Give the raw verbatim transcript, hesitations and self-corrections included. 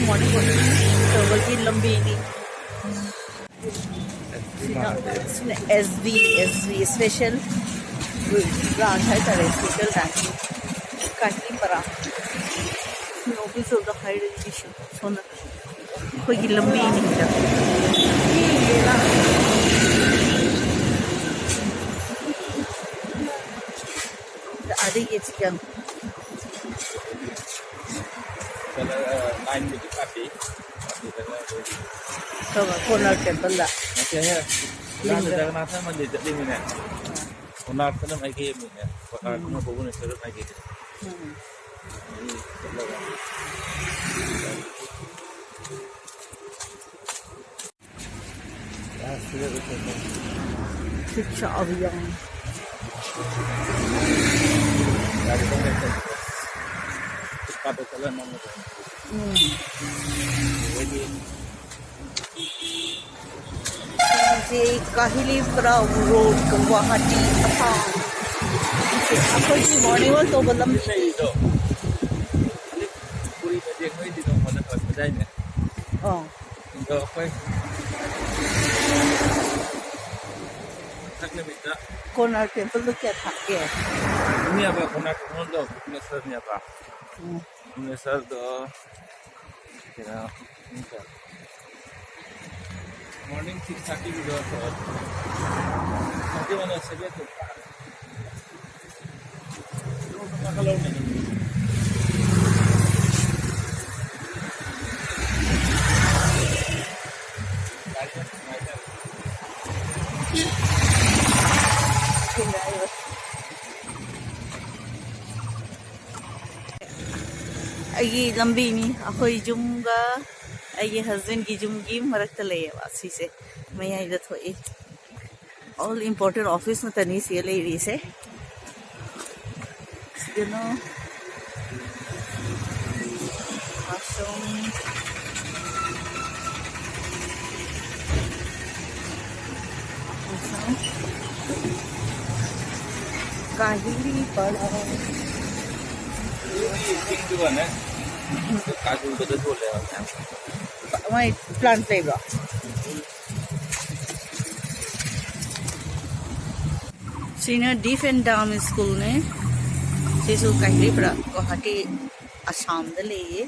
Morning ꯋꯥꯛꯀꯤꯡ ꯇꯧꯕꯒꯤ ꯂꯝꯕꯤꯅꯤ꯫ ꯁꯤꯅ, ꯁꯤꯅ ꯑꯦꯁ ꯕꯤ, ꯑꯦꯁ ꯕꯤ ꯁ꯭ꯄꯦꯁꯦꯜ ꯕ꯭ꯔꯥꯟꯁ ꯍꯥꯏꯇꯥꯔꯦ, ꯁ꯭ꯄꯦꯁꯦꯜ ꯕ꯭ꯔꯥꯟꯁ ꯀꯥꯍꯤꯂꯤꯄꯔꯥ꯫ ꯁꯤꯅ office of the higher education. ꯁꯣꯝꯅ ꯑꯩꯈꯣꯏꯒꯤ ꯂꯝꯕꯤꯅꯤꯗ꯫ ꯑꯗꯒꯤ ꯆꯤꯛꯀꯟ꯫ ꯀꯣꯅꯔ ꯇꯦꯝꯄꯜꯗ꯫ ꯅꯠꯇꯦꯍꯦ꯫ ꯖꯒꯟꯅꯥꯊ ꯃꯟꯗꯤꯔ ꯆꯠꯂꯤꯃꯤꯅꯦ꯫ ꯀꯣꯅꯥꯔꯛꯇꯅ ꯃꯥꯏꯀꯩ ꯑꯃꯅꯦ꯫ ꯀꯣꯅꯥꯔꯛꯇꯅ ꯎꯝ꯫ ꯚꯨꯕꯅꯦꯁ꯭ꯋꯔ ꯃꯥꯏꯀꯩꯗ꯫ ꯎꯝ꯫ ꯑꯗꯨ ꯆꯠꯂꯒ꯫ ꯁꯤꯛꯁꯥ ꯑꯚꯤꯌꯥꯟ꯫ ꯐꯨꯠꯄꯥꯠꯇ ꯆꯠꯂ ꯅꯝꯒꯗꯕꯅꯤ꯫ ꯎꯝ꯫ ꯑꯗꯒꯤ ꯁꯤꯁꯦ ꯀꯥꯍꯤꯂꯤꯄꯔꯥ ꯔꯣꯗ, ꯒꯨꯋꯥꯍꯥꯇꯤ, ꯑꯁꯥꯝ꯫ ꯑꯩꯈꯣꯏꯒꯤ ꯃꯣꯔꯅꯤꯡ ꯋꯥꯛ ꯇꯧꯕ ꯂꯝꯕꯤ꯫ ꯂꯩꯗꯣ꯫ ꯄꯨꯔꯤ ꯃꯇꯦꯛ ꯅꯣꯏꯗꯤ ꯅꯣꯡꯃꯗ ꯐꯪꯒꯗꯥꯏꯅꯦ? ꯑꯣ꯫ ꯑꯗꯣ ꯑꯩꯈꯣꯏ ꯃꯊꯛ ꯅꯨꯃꯤꯠꯇ ꯀꯣꯅꯥꯔꯛ ꯇꯦꯝꯄꯜꯗꯣ ꯀꯌꯥ ꯊꯥꯞꯀꯦ? ꯅꯦꯕ, ꯀꯣꯅꯥꯔꯛ ꯇꯦꯝꯄꯜꯗꯣ ꯚꯨꯕꯅꯦꯁ꯭ꯋꯔꯅꯦꯕ꯫ ꯎꯝ꯫ ꯚꯨꯕꯅꯦꯁ꯭ꯋꯔꯗꯣ ꯀꯩꯅꯣ, ꯄꯨꯡ ꯀꯌꯥ? ꯃꯣꯔꯅꯤꯡ ꯁꯤꯛꯁ ꯊꯥꯔꯇꯤꯒꯤꯗꯣ ꯊꯣꯛꯑꯦ꯫ ꯍꯧꯖꯤꯛ ꯑꯣꯏꯅ ꯁꯚꯦꯟ ꯇꯨ ꯐꯥꯏꯚ꯫ ꯑꯩꯒꯤ ꯂꯝꯕꯤꯅꯤ꯫ ꯑꯩꯈꯣꯏ ꯌꯨꯝꯒ ꯑꯩꯒꯤ ꯍꯁꯕꯦꯟꯒꯤ ꯌꯨꯝꯒꯤ ꯃꯔꯛꯇ ꯂꯩꯌꯦꯕ ꯁꯤꯁꯦ, ꯃꯌꯥꯏꯗ ꯊꯣꯛꯏ꯫ ꯑꯣꯜ ꯏꯝꯄꯣꯔꯇꯦꯟ ꯑꯣꯐꯤꯁ ꯉꯥꯛꯇꯅꯤ ꯁꯤꯗ ꯂꯩꯔꯤꯁꯦ꯫ ꯁꯤꯗꯅ ꯋꯥꯁꯔꯨꯝ, ꯋꯥꯁꯔꯨꯝ꯫ ꯀꯥꯍꯤꯂꯤ ꯄꯔꯥ꯫ ꯆꯤꯡꯗꯨꯒꯅꯦ꯫ ꯀꯥꯖꯨꯒꯗꯣ ꯌꯣꯜꯂꯦ ꯍꯥꯏꯕ ꯃꯌꯥꯝ꯫ ꯃꯣꯏ ꯄ꯭ꯂꯥꯟ ꯂꯩꯕ꯭ꯔꯣ? ꯁꯤꯅ ꯗꯤꯐ ꯑꯦꯟ ꯗꯥꯝ ꯁ꯭ꯀꯨꯜꯅꯦ꯫ ꯁꯤꯁꯨ ꯀꯥꯏꯔꯤꯄꯨꯔꯥ, ꯒꯨꯋꯥꯍꯥꯇꯤ, ꯑꯁꯥꯝꯗ ꯂꯩꯌꯦ꯫